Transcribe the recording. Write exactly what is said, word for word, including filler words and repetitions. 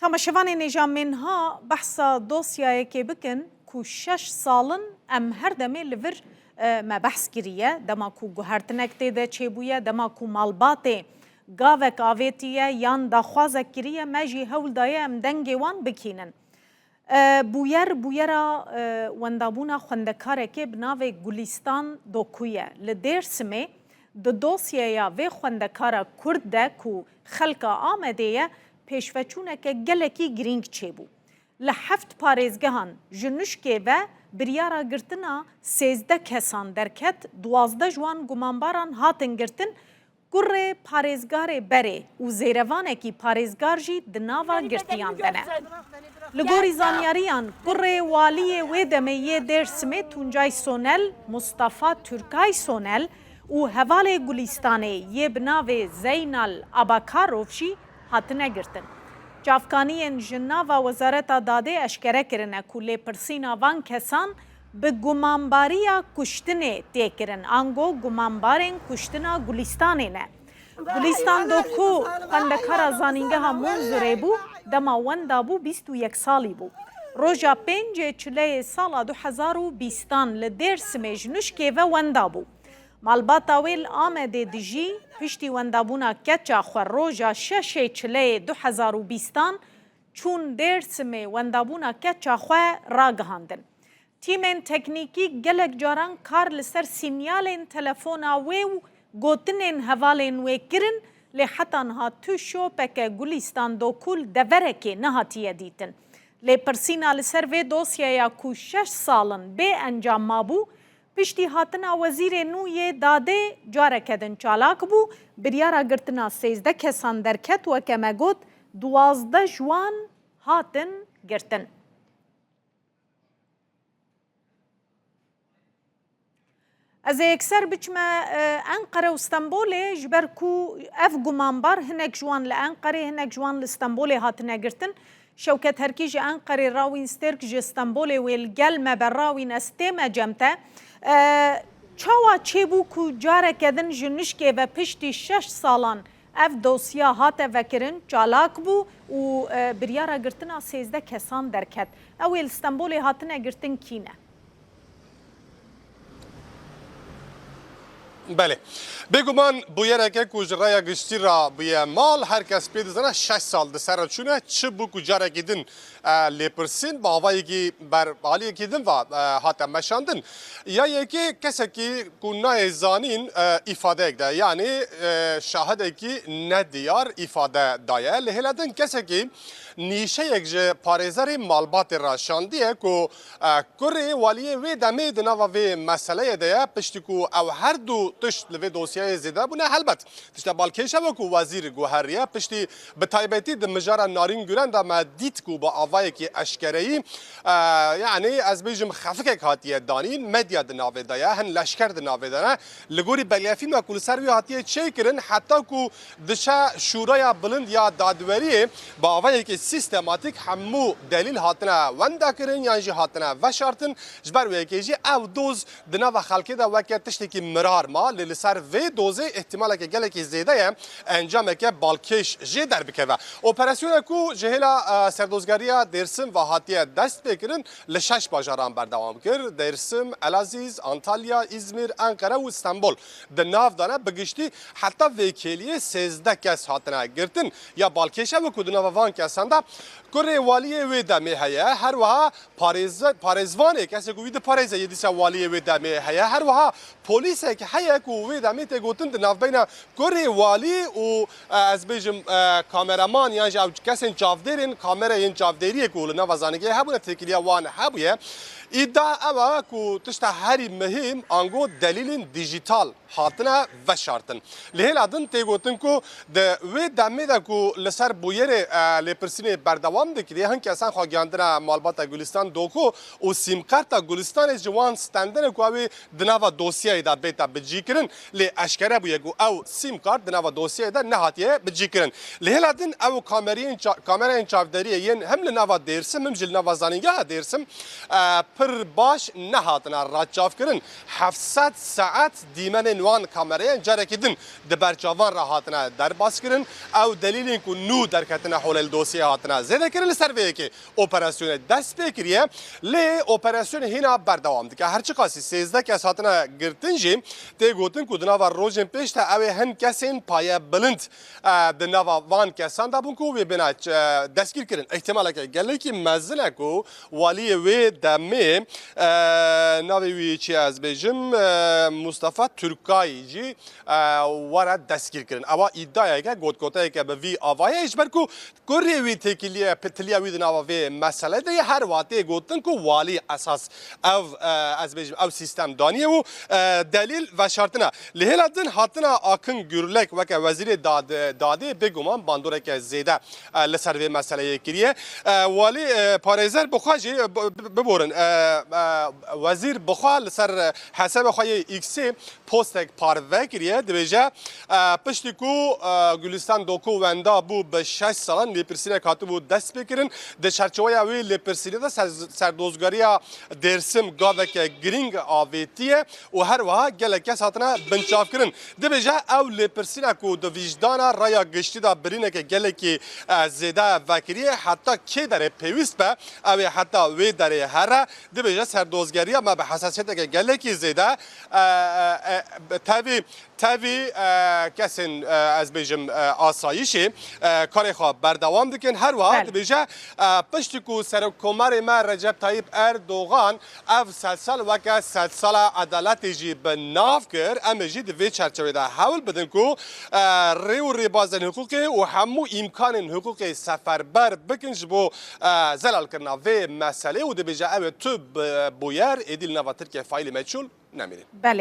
Temaşevanên hêja, em ê niha behsa dosyayekê bikin ku şeş sal in em her demê li vir, e, me behs kiriye. Dema ku guhertinek tê de çêbûye, dema ku malbatê gavek avêtiye yan daxwazek kiriye, me jî hewl daye em dengê wan bikînin. E, bûyer, bûyera, e, wendabûna xwendekarekê bi navê Gulîstan Doku ye. Li Dêrsimê di dosyeya vê xwendekara Kurd de ku xelka Amedê ye, pêşveçûneke gelekî girîng çêbû. Li heft parêzgehan ji nuşkê ve biryara girtina sêzdeh kesan derket, duwazdeh ji wan gumanbaran hatin girtin, kurê parêzgarê berê û zêrevanekî parêzgar jî di nava girtiyan de ne. Li gorî zanyariyan, kurê waliyê wê demê yê Dêrsimê Tuncay Sonel, Mustafa Türkay Sonel û hevalê Gulîstanê yê bi navê Zeynal Abakarov jî hatine girtin. Çavkaniyên ji nava Wezareta Dadê eşkere kirine ku lêpirsîna van kesan bi gumanbariya kuştinê tê kirin, ango gumanbarên kuştina Gulîstanê ne. Gulîstan Doku xwendekara Zanîngeha Munzurê bû, dema wenda bû bîst û yek salî bû. Roja pêncê çileyê sala du hezar û bîstan li Dêrsimê ji nuşkê ve wenda bû. Malbata wê li Amedê dijî, piştî wendabûna keça xwe roja şeşê çileyê du hezar û bîstan çûn Dêrsimê wendabûna keça xwe ragihandin. Tîmên teknîkî gelek caran kar li ser sînyalên telefona wê û gotinên hevalên wê kirin, lê heta niha tu şopeke Gulîstan Doku li deverekê nehatiye dîtin. Lêpirsîna li ser vê dosyeya ku şeş sal in bê encam mabû, piştî hatina wezîrê nû yê dadê careke din çalak bû, biryara girtina sêzdeh kesan derket, weke me got, duwazdeh ji wan hatin girtin. Ez ê yekser biçime, e, Enqere û Stenbolê, ji ber ku ev gumanbar, hinek ji wan li Enqerê, hinek ji wan li Stenbolê hatine girtin. Şewket Herkî ji Enqerê rawîn, Stêrk ji Stenbolê wê li gel me be rawîn, ez têm e cem te. E, çawa çêbû ku careke din ji nuşkê ve piştî şeş salan ev dosya hate vekirin, çalak bû û, e, biryara girtina sêzdeh kesan derket? Ew ê li Stenbolê hatine girtin kî ne? Belê. Bêguman bûyereke ku ji raya giştî re bûye mal, her kes pê dizane şeş sal di ser re çûne, çi bû ku carekî din, e, lêpirsîn bi avayekî ber aliyekî din ve, e, hate meşandin. Ya yekê kesekî ku nayê zanîn, e, îfadeyek de, yanî, e, şahidekî nediyar îfade daye. Li hêla din kesekî nîşeyek ji parêzerê malbatê re şandiye ku, e, kurê waliyê wê demê di nava vê meseleyê de ye, piştî ku ew her du tişt li vê dosyayê zêde bûne. Helbet, tişta balkêş e, wekû wezîr guheriye, piştî bi taybetî di mijara Narîn Gulen de me dît ku bi avayekî eşkereyî, e, yanî ez bêjim xefikek hatiye danîn, medya di navê de ye, hin leşker di navê de ne. Li gorî belgefîlma ku li ser wî hatiye çêkirin, heta ku diçe Şûraya Bilind ya Dadweriyê bi avayekî sîstematîk hemû delîl hatine wendakirin yan jî hatine veşartin. Ji ber wê yekê jî ev doz di nava xelkê de weke tiştekî mirar ma, lê li ser vê dozê îhtîmaleke gelekî zêde ye encameke balkêş jê derbikeve. Operasyona ku ji hêla, e, Serdozgeriya Dêrsim ve hatiye dest pê kirin, li şeş bajaran berdewam kir: Dêrsim, Elazîz, Antalya, Îzmîr, Enqere û Stenbol. Di nav de ne, bi giştî heta vê kêliyê sêzdeh kes hatine girtin. Ya balkêş ew e ku di nava van kesan de kurê waliyê wê demê heye, her wiha parêze-, parêzvanê, kesê ku wî diparêze yê dîsa waliyê wê demê heye, her wiha polîsek heye ku wê demê tê gotin di navbeyna kurê walî û, e, ez bêjim, e, kameraman yan jî ew kesên çavdêrên kamerayên çavdêriyê ku li nava zanîngehê hebûne, têkiliya wan hebûye. Îdia ew e ku tişta herî mihîm ango delîlên dîjîtal hatine veşartin. Li hêla din tê gotin ku di wê demê de ku li ser bûyerê, e, lêpirsînê berdewam dikiriye, hin kesan xwe gihînandine malbata Gulîstan Doku û sîmkarta Gulîstanê ji wan stendine ku ew ê di nava dosyayê de bête bicîkirin, lê eşkere bûye ku ew sîmkart di nava dosyayê de nehatiye bicîkirin. Li hêla din ew kameriyên ça-, kamerayên çavderiyê yên hem li nava Dêrsim, hem jî li nava zanîngeha Dêrsim, e, pir baş nehatine raçavkirin. Heft sed saet dîmenên wan kamereyên carekî din di ber çavan re hatine derbaskirin. Ew delîlên ku nû derketine holê li dosyeyê hatine zêdekirin. Li ser vê yekê operasyonê dest pê kiriye. Lê operasyonê hîna berdewam dike. Her çiqasî sêzdeh kes hatine girtin jî, tê gotin ku di nava rojên pêş de ew ê hin kesên paye bilind, e, di nava van kesan de bûn ku wê bêne, e, destgîrkirin. Îhtimaleke gelekî mezin e ku waliyê wê demê, e, navê wî çi ye ez bêjim, e, Mustafa Türkay jî, e, were destgîrkirin. Ewa îdiayeke, gotkoteyeke bi vî avayê, ji ber ku kurê wî têkiliye, tiliya wî di nava vê meselê de ye, her wiha tê gotin ku walî esas ev, e, ez bêjim, ev sîstem daniye û, e, delîl veşartine. Li hêla din hatina Akın Gürlek weke wezîrê dad-, dadê bêguman bandoreke zêde, e, li ser vê meseleyê kiriye. E, walî, e, parêzer bi xwe jî, e, bi-, bi-, biborin, e, e, wezîr bi xwe li ser, e, hesabê xwe yê X-ê postek parve kiriye, dibêje, e, piştî ku, e, Gulistan Doku wenda bû bi şeş salan, lêpirsînek hatibû destpêkirin. Di çerçeweya wê lêpirsînê de ser-, serdozgeriya Dêrsim gaveke girîng avêtiye û her wiha gelek kes hatine binçavkirin. Dibêje ew lêpirsîna ku di vîjdana raya giştî de birîneke gelekî, e, zêde vekiriye, heta kê derê pêwîst be, ew ê heta wê derê here. Dibêje serdozgeriya me bi hesasiyeteke gelekî zêde, e, e, e, tevî, tevî, e, kesên, e, ez bêjim, e, asayişê, e, karê xwe berdewam dikin. Her wiha Belê. dibêje, e, piştî ku Serokkomarê me Recep Tayyip Erdogan ev sedsal weke sedsala edaletê jî bi nav kir, em ê jî di vê çerçevê de hewl bidin ku, e, rê û rêbazên hiqûqê û hemû îmkanên hiqûqê seferber bikin ji bo, e, zelalkirina vê meselê û dibêje ew ê tu bi bûyer êdî li nava Tirkiye faîlê meçhûl nemînin. Belê.